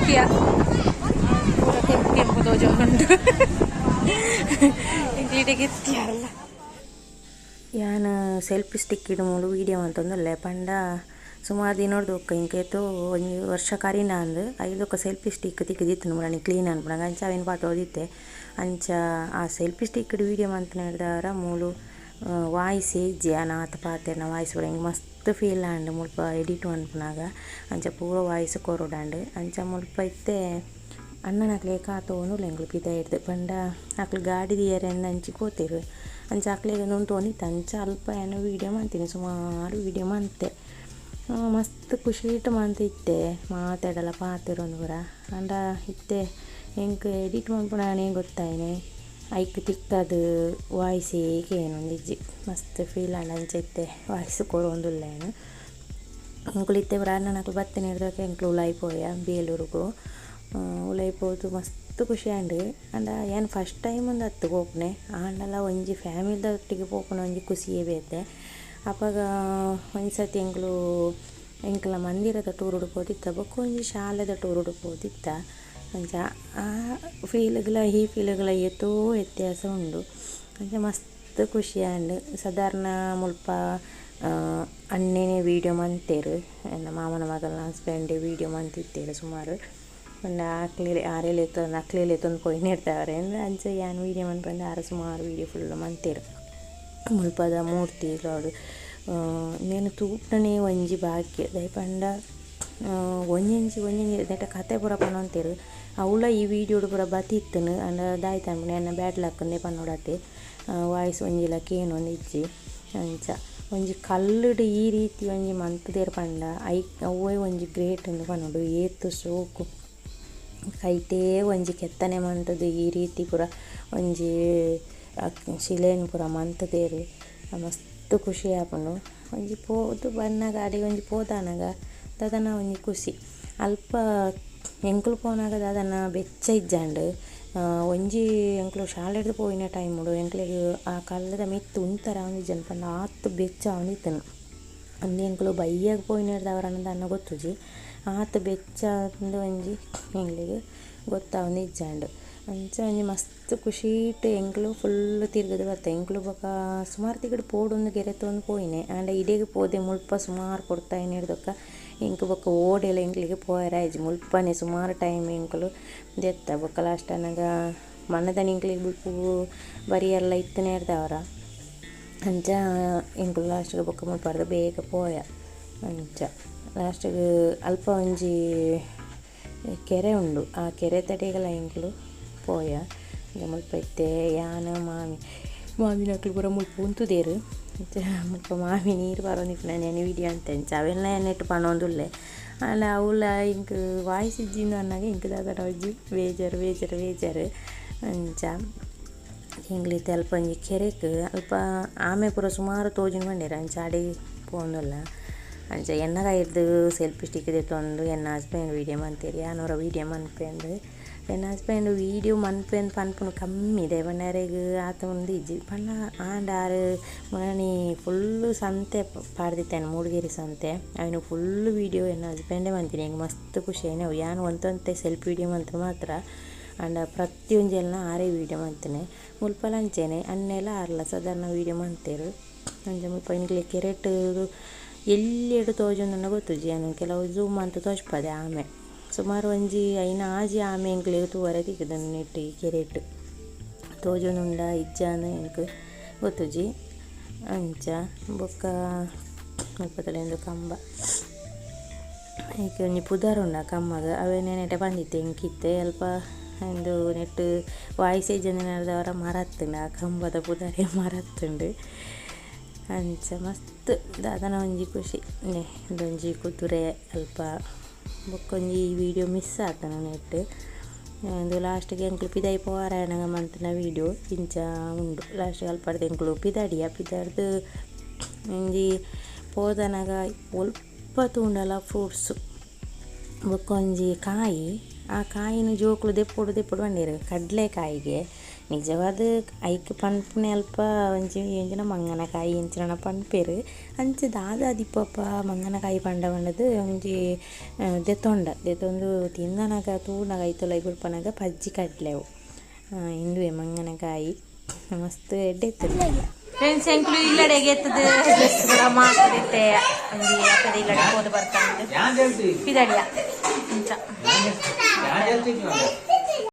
ತಿಕ್ಕಿಯ ಪೂರ ಕೆಂಪು ಕೆಂಪು ತೋಜೊಂದುಂಡು. ಎಂಕ್ಲಿಡೆಗ್ ಎತ್ತಿಯಲ್ಲ. ಯಾನ್ ಸೆಲ್ಫಿ ಸ್ಟಿಕ್ ಮೂಲು ವೀಡಿಯೋ ಮಂತೊಂದುಲ್ಲೆ ಪಂಡ ಸುಮಾರು ದಿನೊರ್ದು ಬೊಕ್ಕ ಎಂಕ್ ಏತೋ ಒಂಜಿ ವರ್ಷ ಕರಿನ ಅಂದ್ ಐಲೊಕ ಸೆಲ್ಫಿ ಸ್ಟಿಕ್ ತಿಕ್ಕಿದಿತ್ತುಂಡು ಮುರಾನಿ ಕ್ಲೀನ್ ಅನ್ಪುನಗ. ಅಂಚ ಅವೆನ್ ಪಾತೊಂದಿತ್ತೆ. ಅಂಚ ಆ ಸೆಲ್ಫಿ ಸ್ಟಿಕ್ ವೀಡಿಯೋ ಮಂತುನೆರ್ದಾವರ ಮೂಲು ವಾಯ್ಸ್ ಇಜ್ಜಿ. ಯಾನ್ ಆತ್ ಪಾತೆರ್ನ ವಾಯ್ಸ್ ಪೂರ ಎಂಕ್ ಮಸ್ತ್ ಫೀಲ್ ಆಂಡ್ ಮುಲ್ಪ ಎಡಿಟ್ ಮನ್ಪುನಗ. ಅಂಚ ಪೂರ ವಾಯ್ಸ್ ಕೊರೊಡಾಂಡ್. ಅಂಚ ಮುಲ್ಪ ಇತ್ತೆ ಅಣ್ಣನಕ್ಲೆಗ್ ಕಾತೊಂದುಲ್ಲೆ ಎಂಕುಲು ಪಿದಯಿಡ್ದ್. ಪಂಡ ಅಕ್ಲು ಗಾಡಿ ದೀಯೆರೆ ಅಂಚಿ ಪೋತೆರ್. ಅಂಚ ಅಕ್ಲೆಗ್ ಉಂತೊಂದಿತ್ತೆ. ಅಂಚ ಅಲ್ಪ ಯಾನ್ ವೀಡಿಯೋ ಮಂತಿನಿ, ಸುಮಾರು ವೀಡಿಯೋ ಮಂತೆ. ಮಸ್ತ್ ಖುಷಿಟ್ ಮಂತಿತ್ತೆ ಮಾತೆಡಲ ಪಾತೆರೊಂದು ಪೂರ. ಆಂಡ ಇತ್ತೆ ಎಂಕ್ ಎಡಿಟ್ ಮನ್ಪುನಗನೇ ಗೊತ್ತಾಯಿನಿ ಐಕ್ ತಿಕ್ಕದು ವಾಯ್ಸೇ ಕೇನೊಂದಿಜ್ಜಿ. ಮಸ್ತ್ ಫೀಲ್ ಆಂಡ್. ಅಂಚ ಇತ್ತೆ ವಾಯ್ಸ್ ಕೊರೊಂದುಲ್ಲೆ ಯಾನ್. ಎಂಕುಲು ಇತ್ತೆ ಪೂರ ಅಣ್ಣನಕುಲು ಬತ್ತಿನೆರ್ದ್ ಎಂಕುಲು ಉಲಾಯಿ ಪೋಯ ಬೇಲೂರುಗು. ಉಲಾಯಿ ಪೋದು ಮಸ್ತ್ ಖುಷಿ ಆಂಡ್. ಆಂಡ ಯಾನ್ ಫಸ್ಟ್ ಟೈಮ್ ಉಂದು ಪೋಪುನೆ. ಆಂಡಲ ಒಂಜಿ ಫ್ಯಾಮಿಲಿದೊಟ್ಟಿಗೆ ಪೋಪುನ ಒಂಜಿ ಖುಷಿಯೇ ಬೇತೆ. ಅಪಗ ಒಂಜಿ ಸರ್ತಿ ಎಂಕುಲು ಎಂಕಲ್ನ ಮಂದಿರದ ಟೂರುಡು ಪೋದಿತ್ತ, ಬೊಕ್ಕ ಒಂಜಿ ಶಾಲೆದ ಟೂರುಡು ಪೋದಿತ್ತ. ಅಂಚ ಆ ಫೀಲ್ಗ್ಲ ಈ ಫೀಲ್ಗ್ಲ ಏತೋ ವ್ಯತ್ಯಾಸ ಉಂಡು. ಅಂಚ ಮಸ್ತ್ ಖುಷಿ ಆಂಡ್. ಸಾಧಾರಣ ಮುಲ್ಪ ಅಣ್ಣೆನೇ ವೀಡಿಯೋ ಮಂತೆರ್. ಎನ್ನ ಮಾಮನ ಮಗಲ್ನ ಹಸ್ಬೆಂಡ್ ವೀಡಿಯೋ ಮಂತಿತ್ತೆರ್ ಸುಮಾರು. ಪಂಡ ಅಕ್ಲೆ ಆರೇ ಲೆತ್ತೊಂದು ಅಕ್ಲೆ ಲೆತ್ತೊಂದು ಪೋಯಿನೆರ್ದಾವರೆ ಅಂಚ ಯಾನ್ ವೀಡಿಯೋ ಮನ್ಪಂದೆ ಆರ್ ಸುಮಾರು ವೀಡಿಯೋ ಫುಲ್ ಮಂತೆರ್. ಮುಲ್ಪದ ಮೂರ್ತಿ ಉಂದೆನ್ ತೂಪುನನೇ ಒಂಜಿ ಭಾಗ್ಯ. ದಾಯೆ ಪಂಡ ಒಂಜೊಂಜಿ ಒಂಜೊಂಜಿ ನೆಟ ಕತೆ ಪೂರ ಪನೊಂತೆರ್. ಅವ್ಲ ಈ ವೀಡಿಯೋಡು ಪೂರ ಬತ್ತಿತ್ತುಂಡು. ಆಂಡ ದಾಯ್ತ ಪನ್ಪುನೆ ಎನ್ನ ಬ್ಯಾಡ್ ಲಕ್ ಇಂದೇ ಪನೊಡಾತೆ. ವಾಯ್ಸ್ ಒಂಜಿಲ ಕೇನೊಂದಿಜ್ಜಿ. ಅಂಚ ಒಂಜಿ ಕಲ್ಲುಡು ಈ ರೀತಿ ಒಂಜಿ ಮಂತುದೆರ್ ಪಂಡ ಐಕ್ ಅವ್ವೇ ಒಂಜಿ ಗ್ರೇಟ್ ಇಂದ್ ಪನೊಡು. ಏತ್ ಶೋಕು ಕೈಟೇ ಒಂಜಿ ಕೆತ್ತನೆ ಮಂತುದು ಈ ರೀತಿ ಪೂರ ಒಂಜಿ ಶಿಲೆನ್ ಪೂರ ಮಂತುದೆರ್. ಮಸ್ತ್ ಖುಷಿ ಆಪುಂಡು. ಒಂಜಿ ಪೋದು ಬನ್ನಗ ಅಡೆಗ್ ಒಂಜಿ ಪೋದಾನಗ ದಾದನ ಒಂಜಿ ಖುಷಿ. ಅಲ್ಪ ಎಂಕುಲು ಪೋನಗ ದಾದನ ಬೆಚ್ಚ ಇಜ್ಜಾಂಡ್. ಒಂಜಿ ಎಂಕುಲು ಶಾಲೆಡ್ದ್ ಪೋಯಿನ ಟೈಮುಡು ಎಂಕ್ಲೆಗ್ ಆ ಕಲ್ಲುದ ಮಿತ್ತ್ ಉಂತರ ಆವೊಂದಿಜ್ಜಂಡ್ ಪಂಡ ಆತ್ ಬೆಚ್ಚ ಆವೊಂದಿತ್ತುಂಡು. ಅಂದ್ ಎಂಕುಲು ಬಯ್ಯಗ್ ಪೋಯಿನೆರ್ದಾವರ ದಾನ್ನ ಗೊತ್ತುಜಿ. ಆತ್ ಬೆಚ್ಚ ಆಂದ್ ಒಂಜಿ ಎಂಕ್ಲೆಗ್ ಗೊತ್ತಾವೊಂದಿಜ್ಜಾಂಡ್. ಅಂಚ ಒಂಜಿ ಮಸ್ತ್ ಖುಷಿಟ್ ಎಂಕುಲು ಫುಲ್ ತಿರ್ಗುದು ಬತ್ತ. ಎಂಕುಲು ಬೊಕ ಸುಮಾರು ತಿಗಡ್ ಪೋಡೊಂದು ಗೆರೆತೊಂದು ಪೋಯಿನೆ. ಆಂಡ ಇಡೆಗ್ ಪೋದೆ ಮುಲ್ಪ ಸುಮಾರು ಪೊರ್ತಾಯಿನೆರ್ದ್ ಎಂಕ್ ಬೊಕ ಓಡೆಲ ಎಂಕ್ಲೆಗ್ ಪೋಯೆರೆ ಆಯಿಜಿ. ಮುಲ್ಪನೆ ಸುಮಾರು ಟೈಮ್ ಎಂಕುಲು ದೆತ್ತ. ಬೊಕ ಲಾಸ್ಟ್ ಆನಗ ಮನದಾನಿ ಎಂಕ್ಲೆಗ್ ಬೊಲ್ಪುಗು ಬರಿಯೆರ್ಲ ಇತ್ತಿನೆರ್ದಾವರ ಅಂಚ ಎಂಕುಲು ಲಾಸ್ಟ್ಗ್ ಬೊಕ ಮುಲ್ಪರ್ದ್ ಬೇಗ ಪೋಯ. ಅಂಚ ಲಾಸ್ಟ್ಗ್ ಅಲ್ಪ ಒಂಜಿ ಕೆರೆ ಉಂಡು. ಆ ಕೆರೆ ತಡೆಗಲ ಎಂಕುಲು ಪೋಯ. ಮುಲ್ಪ ಇತ್ತೆ ಯಾನ್ ಮಾಮಿ ಮಾಮಿನಕುಲು ಪೂರ ಮುಲ್ಪ ಉಂತುದೆರ್. ಅಂಚ ಮುಲ್ಪ ಮಾಮಿ ನೀರು ಪಾರೊಂದಿಪ್ಪುನ ಯಾನ್ ವೀಡಿಯೋ ಮಂತೆ. ಅಂಚ ಅವೆನ್ಲ ಯಾನ್ ನೆಟ್ಟ್ ಪನೊಂದುಲ್ಲೆ. ಆಂಡ ಅವ್ಲ ಎಂಕ್ ವಾಯ್ಸ್ ಇಜ್ಜಿಂದ್ ಪನ್ನಗ ಎಂಕ್ ದಾದನ ಒಂಜಿ ಬೇಜಾರ್ ಬೇಜಾರ್ ಬೇಜಾರ್. ಅಂಚ ಎಂಕ್ಲು ಇತ್ತೆ ಅಲ್ಪ ಒಂಜಿ ಕೆರೆಕ್ ಅಲ್ಪ ಆಮೆ ಪೂರ ಸುಮಾರು ತೋಜುಂಡು ಪಂಡೆರ್. ಅಂಚ ಅಡೆಗ್ ಪೋವೊಂದುಲ್ಲ. ಅಂಚ ಎನ್ನ ಕೈರ್ದ್ ಸೆಲ್ಫಿ ಸ್ಟಿಕ್ ದೆತ್ತೊಂದು ಎನ್ನ ಹಸ್ಬೆಂಡ್ ವೀಡಿಯೋ ಮಂತೆರ್. ಯಾನ್ ಒರ ವೀಡಿಯೋ ಮನ್ಪೆಂದ್. ಎನ್ನ ಹಸ್ಬೆಂಡ್ ವೀಡಿಯೋ ಮನ್ಪೆಂದ್ ಪನ್ಪುನು ಕಮ್ಮಿ. ದಾಯೆ ಪಂಡ ಅರೆಗ್ ಆತ್ ಉಂದು ಇಜ್ಜಿ ಪಂಡ. ಆಂಡ ಆರ್ ಮುರಾನಿ ಫುಲ್ಲು ಸಂತೆ ಪಾಡ್ದಿತ್ತೇನೆ, ಮೂಡಿಗೆರೆ ಸಂತೆ. ಅವೆನ್ ಫುಲ್ಲು ವೀಡಿಯೋ ಎನ್ನ ಹಸ್ಬೆಂಡೇ ಮಂತಿನಿ. ಎಂಕ್ ಮಸ್ತ್ ಖುಷಿ ಆಯಿನವು. ಯಾನ್ ಒಂತೆ ಸೆಲ್ಫಿ ವೀಡಿಯೋ ಮಂತ್ರು ಮಾತ್ರ. ಆಂಡ ಪ್ರತಿಯೊಂಜೆಲ್ನ ಆರೇ ವೀಡಿಯೋ ಮಂತಿನಿ. ಮುಲ್ಪಲ ಅಂಚೆನೆ ಅಣ್ಣೆಲ ಆರ್ಲ ಸಾಧಾರಣ ವೀಡಿಯೋ ಮಂತೆರ್. ಅಂಚ ಮುಲ್ಪ ಎಂಕ್ಲೆ ಕೆರೆಟ್ ಎಲ್ಯಡ್ ತೋಜೊಂದುಂಡ ಗೊತ್ತುಜಿ. ಯಾನ್ ಕೆಲವು ಝೂಮ್ ಮಂತ್ ತೋಜ್ಪಾದೆ ಆಮೆ. ಸುಮಾರು ಒಂಜಿ ಐನ್ ಆಜಿ ಆಮೆ ಎಂಕ್ಲೆಗ್ ತೂವರೆ ತಿಕ್ಕುದುಂಡು ನೆಟ್ಟ್ ಈ ಕೆರೆಟ್. ತೋಜೊಂದುಂಡ ಇಜ್ಜಾಂದ್ ಎಂಕ್ ಗೊತ್ತುಜಿ. ಅಂಚ ಬೊಕ್ಕ ಮುಲ್ಪ ತೂಲೆ ಉಂದು ಕಂಬ. ಐಕ್ ಒಂಜಿ ಪುದರ್ ಉಂಡು ಆ ಕಮ್ಮಗ್. ಅವೆನ್ ನೆಟೆ ಪಂದಿತ್ತೆ ಎಂಕ್ ಇತ್ತೆ ಅಲ್ಪ ಉಂದು ನೆಟ್ಟ್ ವಾಯ್ಸ್ ಇಜ್ಜಂದಿನೆರ್ದಾವರ ಮರತ್ಂಡ್ ಆ ಕಂಬದ ಪುದರೇ ಮರತ್ಂಡ್. ಅಂಚ ಮಸ್ತ್ ದಾದನ ಒಂಜಿ ಖುಷಿ. ಉಂದೊಂಜಿ ಕುದುರೆ ಅಲ್ಪ. ಬೊಕ್ಕೊಂಜಿ ವೀಡಿಯೋ ಮಿಸ್ ಆತುಂಡು ನೆಟ್ಟ್. ಉಂದು ಲಾಸ್ಟ್ಗ್ ಎಂಕುಲು ಪಿದಯಿ ಪೋವರೆ ಆನಗ ಮಂತಿನ ವೀಡಿಯೋ ಇಂಚ ಉಂಡು. ಲಾಸ್ಟ್ಗ್ ಅಲ್ಪರ್ದ್ ಎಂಕುಲು ಪಿದಡಿಯ. ಪಿದಡ್ದ್ ಒಂಜಿ ಪೋದನಗ ಒಲ್ಪ ತೂಂಡಲ ಫ್ರೂಟ್ಸ್. ಬೊಕ್ಕೊಂಜಿ ಕಾಯಿ. ಆ ಕಾಯಿನ್ ಜೋಕುಲು ದೆಪ್ಪೊಡು ದೆಪ್ಪೊಡು ಪಂಡೆರ್. ಕಡಲೆ ಕಾಯಿಗೆ. ನಿಜವಾದ್ ಐಕ್ ಪನ್ಪುನೆ ಅಲ್ಪ ಒಂಜಿ ಎಂಚಿನ ಮಂಗನಕಾಯಿ ಎಂಚಿನ ಪನ್ಪೆರ್ ಅಂಚ ದಾದ ಆದಿಪ್ಪಪ್ಪ ಮಂಗನಕಾಯಿ ಪಂಡ ಪಂಡುದು ಒಂಜಿ ದೆತೊಂಡ ದೆತೊಂದು ತಿಂದನಗ ತೂನಗ ಐತ ಬುಡ್ಪನಗ ಪಜ್ಜಿ ಕಡ್ಲೆ ಅವು ಇಂದುವೆ ಮಂಗನಕಾಯಿ ಮಸ್ತ್ ಎಡ್ಡೆ ಇತ್ತುಂಡು. ಫ್ರೆಂಡ್ಸ್, ಎಂಕ್ಲು ಇಲ್ಲಡೆಗೆ ಎತ್ತದು ಡ್ರೆಸ್ ಪೂರ ಮಾತದಿತ್ತೆ. ಒಂಜಿ ಅಪ್ಪದ ಇಲ್ಲಡೆ ಪೋದು ಬರ್ತಂದು ಪಿದಡಿಯ ಇಂಚ.